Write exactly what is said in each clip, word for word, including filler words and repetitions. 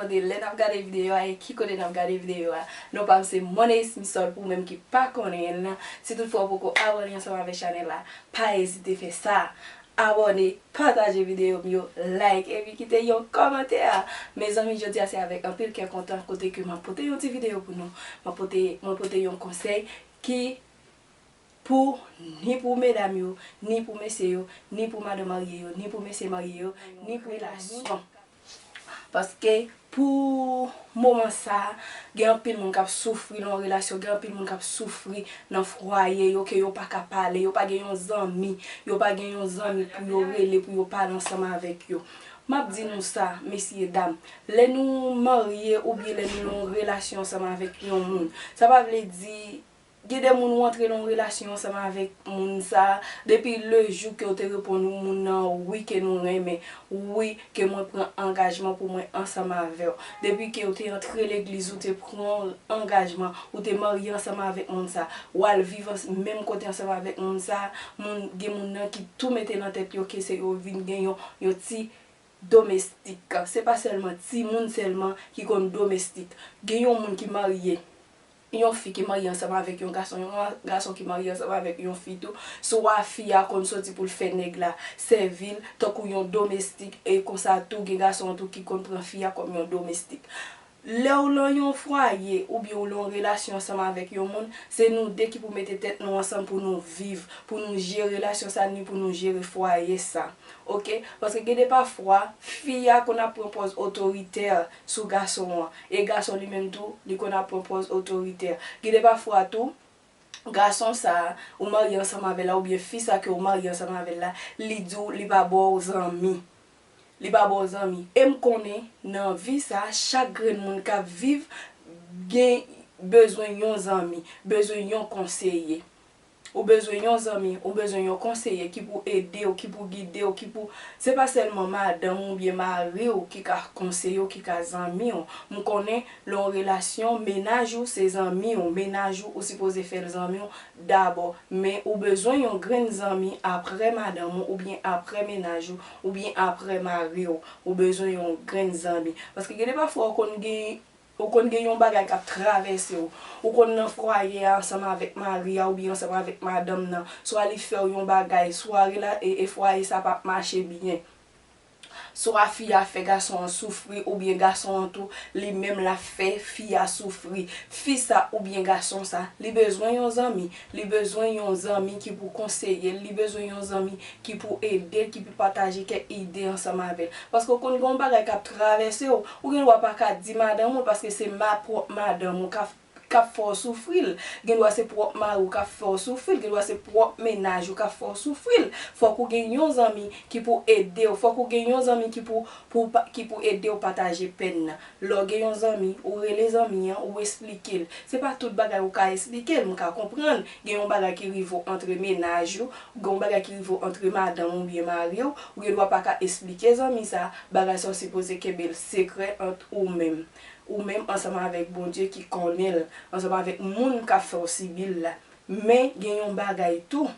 Tande lè n ap gade videyo a e ki kote n ap gade videyo a. Non pa m se Money Smith Sol pou ou menm ki pa konnen l. Si toutfwa ou poko abòne ansanm avèk chanèl la, pa ezite fè sa. Abòne, pataje videyo m yo, like, epi kite yon kòmantè. Mezanmi, jodi a se avèk anpil kè kontan kote ke m ap pote yon ti videyo pou nou. M ap pote, mwen pote yon konsèy ki pou, ni pou medam yo, ni pou mesye yo, ni pou madan marye yo, ni pou mesye marye yo, ni pou relasyon. Paske pou moman sa, gen anpil moun k ap soufri nan yon relasyon, gen anpil moun k ap soufri nan fwaye yo, ke yo pa ka pale, yo pa gen yon zanmi, yo pa gen yon zanmi pou yo rele, pou yo pale ansanm avèk yo. M ap di nou sa, mesye dam, lè nou marye oubyen lè nou nan yon relasyon ansanm avèk yon moun, sa pa vle di Gen de moun ou antre nan yon relasyon ansanm avèk moun sa, depi le jou ke w te reponn moun nan wi ke nou renmen, wi ke mwen pran angajman pou mwen ansanm avè w. Depi ke w te antre legliz, ou te pran angajman, ou te marye ansanm avèk moun sa, w al viv ans- menm kote ansanm avèk moun sa, moun, gen moun nan ki tou mete nan tèt yo ke se yo vin gen yon, yon ti domestik. Se pa sèlman timoun sèlman ki konn domestik. Gen yon moun ki marye, yon fi ki marye ansanm avèk yon gason, yon gason ki marye ansanm avèk yon fi tou. Swa fi a konn soti pou l fè nèg la sèvi l tankou yon domestik, e konsa tou gen gason tou ki konn pran fi a kòm yon domestik. Lè w lan yon fwaye oubyen w lan yon relasyon ansanm avèk yon moun, se nou de ki pou mete tèt nou ansanm pou nou viv, pou nou jere relasyon sa, ni pou nou jere fwaye sa. Oke? Paske gen de pafwa, fi a konn ap pran pòz otoritè sou gason an. E gason li menm tou, li konn ap pran pòz otoritè. Gen de pafwa tou, gason sa a, ou marye ansanm avè l la, oubyen fi sa ke ou marye ansanm avè l la, li di w li pa ba w zanmi. Li pa ba w zanmi. E m konnen, nan vi sa, chak grenn moun k ap viv, gen bezwen yon zanmi, bezwen yon konseye. Ou bezwen yon zanmi, ou bezwen yon konseye ki pou ede w, ki pou gide w, ki pou, se pa sèlman madanm ou oubyen mari w ki ka konseye w, ki ka zanmi w. M konnen lè w relasyon, mennaj ou se zanmi w, mennaj ou, ou sipoze fè l zanmi w dabò. Men ou bezwen yon grenn zanmi aprè madanm ou, oubyen aprè mennaj ou, oubyen aprè mari w. Ou bezwen yon grenn zanmi. Paske gen de pafwa ou konn gen Ou konn gen yon bagay k ap travèse w. Ou konn nan fwaye a ansanm avèk mari a oubyen ansanm avèk madanm nan. Swa li fè w yon bagay, swa rela- e, e fwaye sa p ap mache byen. Swa fi a fè gason an soufri oubyen gason an tou, li menm l ap fè fi a soufri. Fi sa oubyen gason sa, li bezwen yon zanmi. Li bezwen yon zanmi ki pou konseye l. Li bezwen yon zanmi ki pou ede l, ki pou pataje kèk ide ansanm avè l. Paske w konn gen yon bagay k ap travèse w, ou gen dwa pa ka di madanm ou l paske se ma- pwòp madanm ou k ap, k ap fè w soufri l. Gen dwa se pwòp mari w k ap fè w soufri l. Gen dwa se pwòp mennaj ou k ap fè w soufri l. Fòk ou gen yon zanmi ki pou ede w. Fòk ou gen yon zanmi ki pou, pou pa- ki pou ede w pataje pèn nan. Lè w gen yon zanmi, ou rele zanmi an, ou esplike l. Se pa tout bagay ou ka esplike l, m ka konprann. Gen yon bagay ki rive w antre mennaj ou, gen yon bagay ki rive w antre madanm ou oubyen mari w, ou gen dwa pa ka esplike zanmi sa, bagay sa w sipoze kenbe l sekrè ant ou menm. Ou menm ansanm avèk Bondye ki konnen l, ansanm avèk moun k ap fè w sibi l la. Men gen yon bagay tou,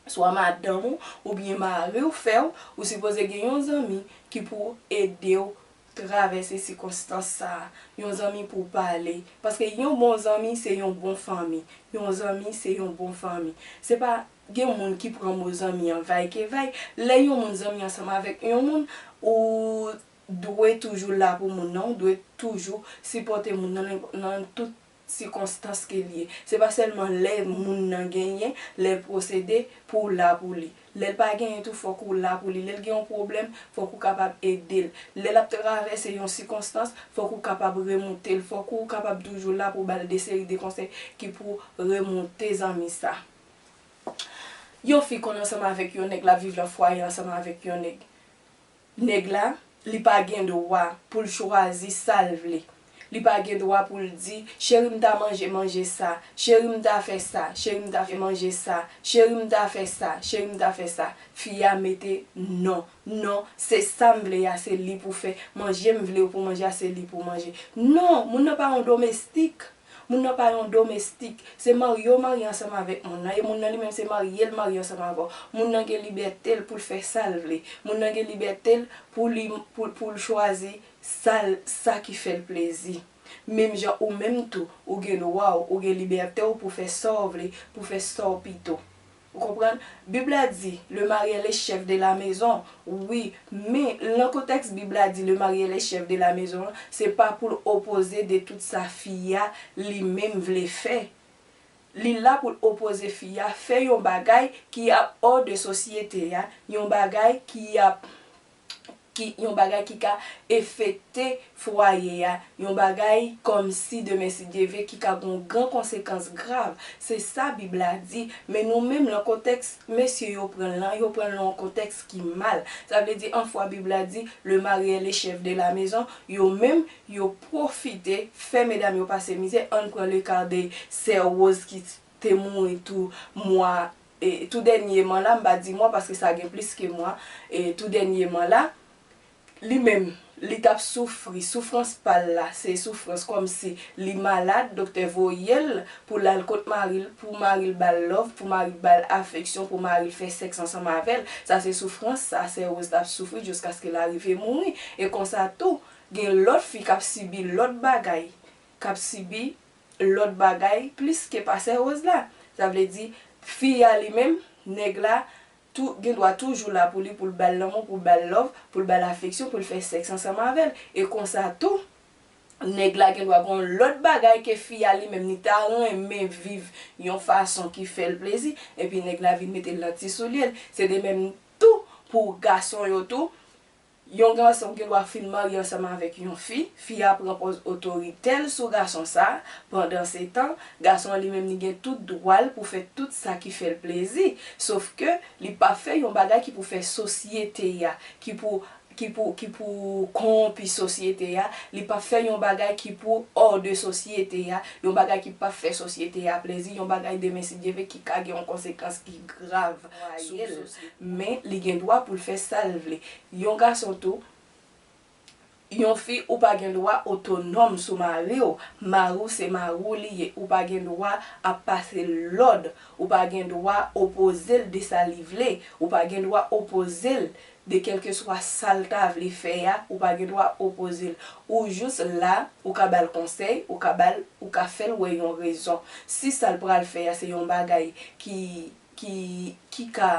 swa madanm ou oubyen mari w fè w, ou sipoze gen yon zanmi ki pou ede w travèse sikonstans sa a. Yon zanmi pou pale. Paske yon bon zanmi se yon bon fanmi. Yon zanmi se yon bon fanmi. Se pa, gen moun ki pran mo zanmi an vay ke vay. Lè yon moun zanmi ansanm avèk yon moun, ou dwe toujou la pou moun nan, ou dwe toujou sipòte moun nan nan tout sikonstans ke l ye. Se pa sèlman lè moun nan genyen, lè l posede, pou w la pou li. Lè l pa genyen tou, fòk ou la pou li. Lè l gen yon pwoblèm, fòk ou kapab ede l. Lè l ap travèse yon sikonstans, fòk ou kapab remonte l. Fòk ou kapab toujou la pou w ba l de seri de konsèy ki pou remonte zanmi sa. Yon fi konn ansanm avèk yon nèg, l ap viv nan fwaye ansanm avèk yon nèg. Nèg la, li pa gen dwa pou l chwazi sa l vle. Li pa gen dwa pou l di, cheri m ta manje manje sa, cheri m ta fè sa, cheri m ta fè manje sa, cheri m ta fè sa, cheri m ta fè sa. Fi a mete non, non, se sa m vle a, se li pou fè. Manje m vle pou manje a, se li pou manje. Non, moun nan pa yon domestik. Moun nan pa yon domestik. Se marye w marye ansanm avèk moun nan. E moun nan li menm se marye l marye ansanm avè w. Moun nan gen libète l pou l fè sa l vle. Moun nan gen libète l pou li, pou, pou l chwazi Sa l, sa ki fè l plezi. Menm jan ou menm tou, ou gen dwa w, ou gen libète w pou fè sa w vle, pou fè sa w pito. Ou konprann? Bib la di, le mari est le chef de la maison. Wi, men nan kontèks Bib la di, le mari est le chef de la maison an, se pa pou l opoze de tout sa fi a li menm vle fè. Li la pou l opoze fi a fè yon bagay ki ap hors de sosyete a, yon bagay ki ap ki yon bagay ki ka afekte fwaye a, yon bagay kòmsi demen si Dye vle ki ka gen yon gran konsekans grav. Se sa Bib la di, men nou menm nan kontèks mesye yo pran l lan, yo pran l nan yon kontèks ki mal. Sa vle di, anfwa Bib la di, le mari est le chef de la maison, yo menm, yo pwofite fè medam yo pase mizè, ann pran le ka de sè Rose ki te mouri tou mwa, e, tou dènyèman la, m pa di mwa paske sa gen plis ke mwa, e, tou dènyèman la, li menm, li t ap soufri, soufrans pa l la, se soufrans kòmsi li malad, doktè voye l pou l al kot mari l, pou mari l ba l love, pou mari l ba l afeksyon, pou mari l fè sèks ansanm avè l. Sa se soufrans sa sè Rose t ap soufri jiskaske l arive mouri. E konsa tou, gen lòt fi k ap sibi lòt bagay, k ap sibi lòt bagay plis ke pa sè Rose la. Sa vle di, fi a li menm, nèg la, tou, gen dwa toujou la pou li, pou l ba l lanmou, pou l ba l love, pou l ba l afeksyon, pou l fè sèks ansanm avè l. E konsa tou, nèg la gen dwa gen yon lòt bagay ke fi a li menm, li ta renmen viv yon fason ki fè l plezi, epi nèg la vin mete l nan ti soulye l. Se de menm tou pou gason yo tou. Yon gason gen dwa fin marye ansanm avèk yon fi, fi a pran pòz otoritè l sou gason sa, pandansetan, gason an li menm li gen tout dwa l pou fè tout sa ki fè l plezi, sof ke li pa fè yon bagay ki pou fè sosyete a, ki pou, ki pou, ki pou kowonpi sosyete a, li pa fè yon bagay ki pou hors de sosyete a, yon bagay ki pa fè sosyete a plezi, yon bagay demen si Dye vle ki ka gen yon konsekans ki grav sou sosyete. Men li gen dwa pou l fè sa l vle. Yon gason tou, yon fi, ou pa gen dwa otonòm sou mari w. Mari w se mari w li ye. Ou pa gen dwa ap pase l lòd. Ou pa gen dwa opoze l de sa li vle. Ou pa gen dwa opoze l de kèlkeswa sa l ta vle fè a. Ou pa gen dwa opoze l. Ou jis la, ou ka ba l konsèy, ou ka ba l, ou ka fè l wè yon rezon. Si sa l pral fè a se yon bagay ki, ki, ki ka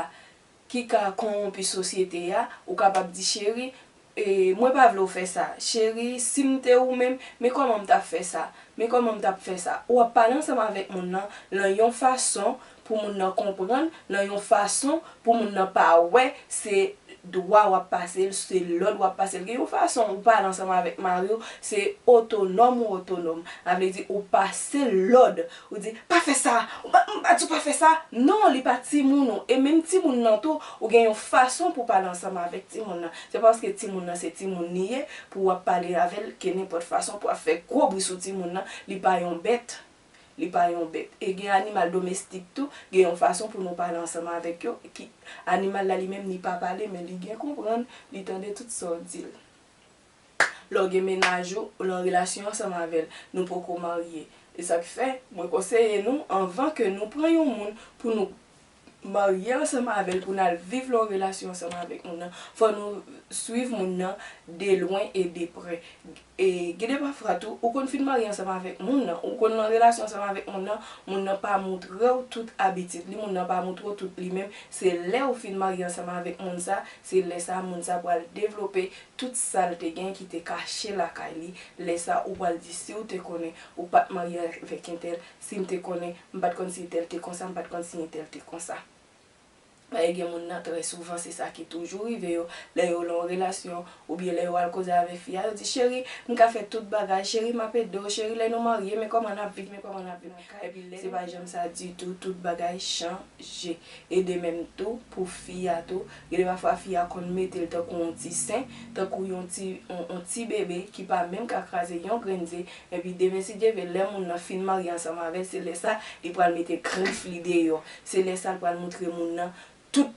ki ka kowonpi sosyete a, ou kapab di, cheri, e, mwen pa vle w fè sa. Cheri, si m te ou menm, men kòman m t ap fè sa? Men kòman m t ap fè sa? W ap pale ansanm avèk moun nan, nan yon fason pou moun nan konprann, nan yon fason pou moun nan pa wè se dwa w ap pase l, se lòd w ap pase l. Gen yon fason ou pale ansanm avèk mari w, se otonòm ou otonòm. Sa vle di ou pase lòd. Ou di, pa fè sa, ou pa, m pa di w pa fè sa. Non, li pa timoun ou. E menm timoun nan tou, ou gen yon fason pou pale ansanm avèk timoun nan. Se pa paske timoun nan se timoun li ye, pou w ap pale avè l ke nenpòt fason, pou w ap fè gwo bri sou timoun nan. Li pa yon bèt. Li pa yon bèt. E gen animal domestik tou, gen yon fason pou nou pale ansanm avèk yo. Ki, animal la li menm, li pa pale, men li gen konprann, li tande tout sa w di l. Lè w gen mennaj ou, ou nan relasyon ansanm avè l, nou poko marye. E sa k fè, mwen konseye nou, anvan ke nou pran yon moun pou nou marye ansanm avè l, pou n al viv nan yon relasyon ansanm avèk moun nan, fò nou swiv moun nan de lwen e de prè. E gen de pafwa tou, ou konn fin marye ansanm avèk moun nan, ou konn nan relasyon ansanm avèk moun nan, moun nan pa montre w tout abitid li, moun nan pa montre w tout li menm. Se lè ou fin marye ansanm avèk moun sa, se lè sa moun sa pral devlope tout sa l te gen ki te kache lakay li. Lè sa ou pral di, si w te konnen, ou pa t marye avèk entèl, si m te konnen, m pa t konn si entèl te konsa, m pa t konn si entèl te konsa. Paske gen moun nan, trè souvan, se sa ki toujou rive yo. Lè yo nan yon relasyon, oubyen lè yo al koze avèk fi a, yo di, cheri, m ka fè tout bagay, cheri, m ap ede w, cheri, lè nou marye, men kòman n ap viv, men kòman n ap viv. Epi lè se pa janm sa ditou, tout bagay chanje. E de menm tou, pou fi a tou, gen de pafwa fi a konn mete l tankou yon ti sen, tankou yon ti, yon, yon ti bebe ki pa menm ka kraze yon grenn ze, epi demen si Dye vle, lè moun nan fin marye ansanm avè l, se lè sa li pral mete grif li deyò. Se lè sa l pral montre moun nan tout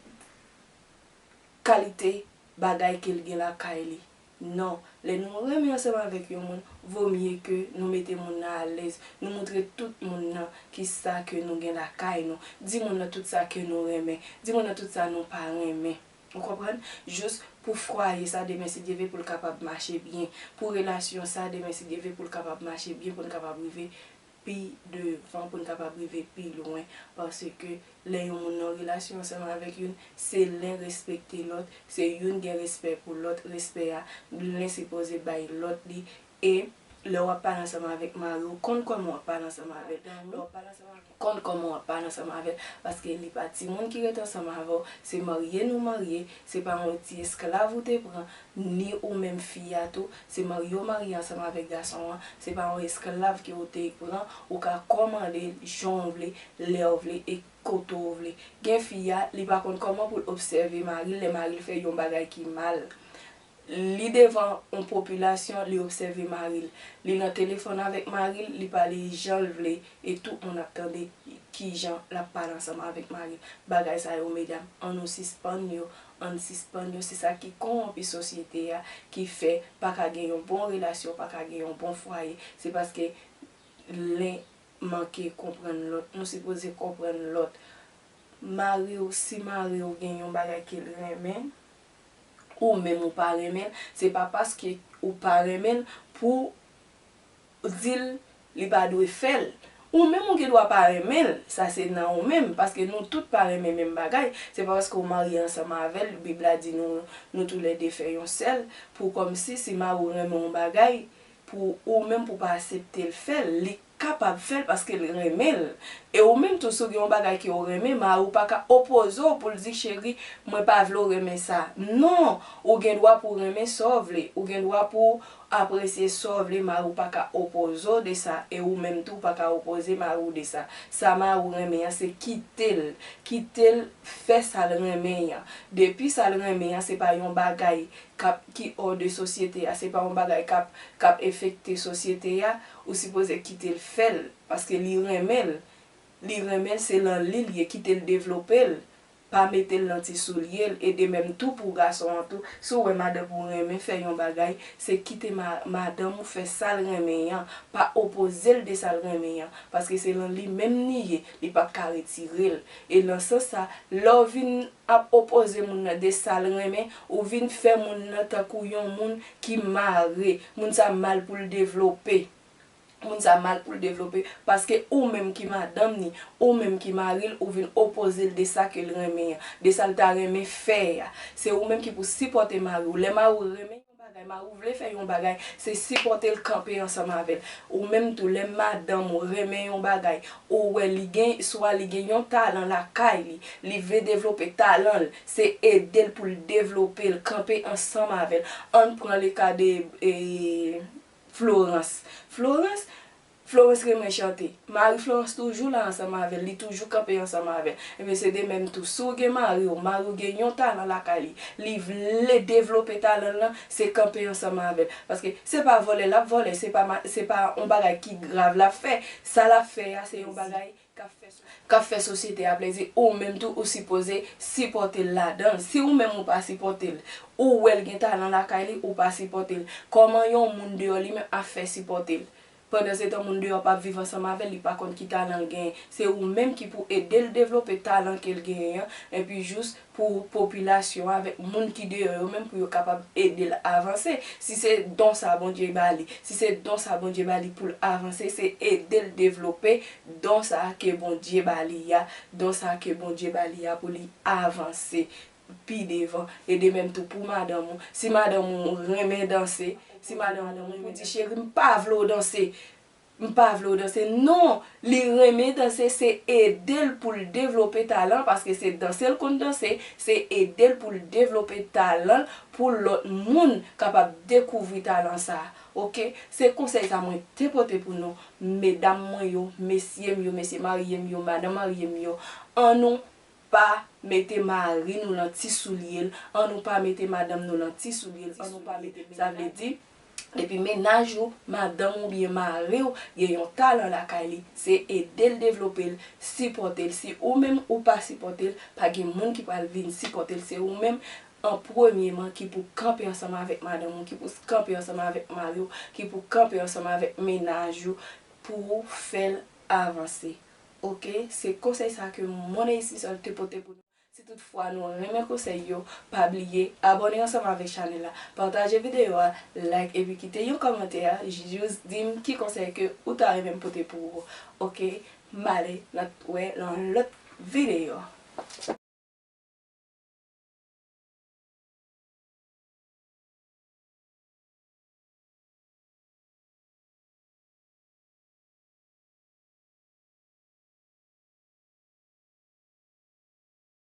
kalite bagay ke l gen lakay li. Non, lè nou renmen ansanm avèk yon moun, vo mye ke nou mete moun nan alèz, nou montre tout moun nan ki sa ke nou gen lakay nou. Di moun nan tout sa ke nou renmen, di moun nan tout sa nou pa renmen. Ou konprann? Jis pou fwaye sa demen si Dye vle pou l kapab mache byen. Pou relasyon sa demen si Dye vle pou l kapab mache byen, pou n kapab rive pi devan, pou n kapab rive pi lwen. Paske lè yon moun nan relasyon ansanm avèk youn, se len respekte lòt, se youn gen respè pou lòt, respè a, len sipoze bay lòt li. E lè w ap pale ansanm avèk mari w, konn kòman w ap pale ansanm avè l. Lè w ap pale ansanm avèk, konn kòman w ap pale ansanm avè l, paske li pa timoun ki ret ansanm avè w, se marye nou marye, se pa yon ti esklav ou te pran, ni ou menm fi a tou, se marye w marye ansanm avèk gason an, se pa yon esklav ke ou te pran, ou ka kòmande l jan w vle, lè w vle e kote w vle. Gen fi a, li pa konn kòman pou l obsève mari l lè mari l fè yon bagay ki mal. Li devan yon popilasyon, li obsève mari l. Li nan telefòn avèk mari l, li pale jan l vle, e tout moun ap tande kijan l ap pale ansanm avèk mari l. Bagay sa yo, medam, ann nou sispann yo, ann sispann yo. Se sa ki kowonpi sosyete a, ki fè pa ka gen yon bon relasyon, pa ka gen yon bon fwaye. Se paske len manke konprann lòt. Nou sipoze konprann lòt. Mari w, si mari w gen yon bagay ke l renmen, ou menm ou pa renmen l, se pa paske ou pa renmen l pou w di l li pa dwe fè l. Ou menm ou gen dwa pa renmen l, sa se nan ou menm, paske nou tout pa renmen menm bagay. Se pa paske w marye ansanm avè l, Bib la di nou, nou toulède fè yon sèl, pou kòmsi si mari w renmen yon bagay, pou ou menm pou pa aksepte l fè l, li kapab fè l paske l renmen l. E ou menm tou, si w gen yon bagay ke w renmen, mari w pa ka opoze w pou l di, cheri, mwen pa vle w renmen sa. Non, ou gen dwa pou w renmen sa w vle, ou gen dwa pou w apresye sa w vle, mari w pa ka opoze w de sa, e ou menm tou, w pa ka opoze mari w de sa. Sa mari w renmen an, se kite l, kite l fè sa l renmen an. Depi sa l renmen an, se pa yon bagay k ap, ki hors de sosyete a, se pa yon bagay k ap, k ap enfekte sosyete a, ou sipoze kite l fè l, paske li renmen l. Li renmen l, se nan li l ye, kite l devlope l. Pa mete l nan ti soulye l. E de menm tou pou gason an tou, si w wè madanm ou renmen fè yon bagay, se kite ma-, madanm ou fè sa l renmen an. Pa opoze l de sa l renmen an, paske se nan li menm li ye, li p ap ka retire l. E nan sans sa, lè w vin ap opoze moun nan de sa l renmen, ou vin fè moun nan tankou yon moun ki mare. Moun sa mal pou l devlope. Moun sa mal pou l devlope, paske ou menm ki madanm ni, ou menm ki mari l, ou vin opoze l de sa ke l renmen an, de sa l ta renmen fè a. Se ou menm ki pou sipòte mari w. Lè mari w renmen yon bagay, mari w vle fè yon bagay, se sipòte l, kanpe ansanm avè l. Ou menm tou, lè madanm ou renmen yon bagay, ou wè li gen, swa li gen yon talan lakay li, li vle devlope talan l, se ede l pou l devlope l, kanpe ansanm avè l. Ann pran le ka de, e, Florence. Florence, Florence renmen chante. Mari Florence toujou la ansanm avè l, li toujou kanpe ansanm avè l. Ebyen, se de menm tou. Si w gen mari w, mari w gen yon talan lakay li, li vle devlope talan l lan, se kanpe ansanm avè l. Paske se pa vòlè l ap vòlè, se pa ma-, se pa yon bagay ki grav l ap fè. Sa l ap fè a, se yon bagay k ap fè so-, k ap fè sosyete a plezi, ou menm tou, ou sipoze sipòte l ladan l. Si ou menm ou pa sipòte l, ou wè l gen talan lakay li, ou pa sipòte l, kòman yon moun deyò li menm ap fè sipòte l? Pandansetan, moun deyò p ap viv ansanm avè l, li pa konn ki talan l genyen. Se ou menm ki pou ede l devlope talan ke l genyen an, epi jis pou popilasyon an avèk moun ki deyò yo menm pou yo kapab ede l avanse. Si se don sa Bondye ba li, si se don sa Bondye ba li pou l avanse, se ede l devlope don sa ke Bondye ba li a, don sa ke Bondye ba li a pou li avanse pi devan. E de menm tou pou madanm ou. Si madanm ou renmen danse, si madanm ou renmen danse, cheri, m pa vle w danse. M pa vle w danse. Non, li renmen danse, se ede l pou l devlope talan, paske se danse l konn danse, se ede l pou l devlope talan l, pou lòt moun kapab dekouvri talan sa a. Oke? Se konsèy sa mwen te pote pou nou, medam mwen yo, mesye m yo, mesye marye m yo, madanm marye m yo. Annou pa mete mari nou nan ti soulye l, annou pa mete madanm nou nan ti soulye l, annou pa mete, sa vle di, depi mennaj ou, madanm ou byen mari w gen yon talan lakay li, se ede l devlope l, sipòte l. Si ou menm ou pa sipòte l, pa gen moun ki pral vin sipòte l. Se ou menm an premyeman ki pou kanpe ansanm avèk madanm ou, ki pou kanpe ansanm avèk mari w, ki pou kanpe ansanm avèk mennaj ou pou fè l avanse. Oke, se konsèy sa ke Mon Esprit Seul te pote pou nou. Si toutfwa nou renmen konsèy yo, pa bliye abòne ansanm avèk chanèl la, pataje videyo a, like epi kite yon kòmantè. Jis di m ki konsèy ke ou ta renmen m pote pou ou. Oke, m ale, n ap wè nan lòt videyo.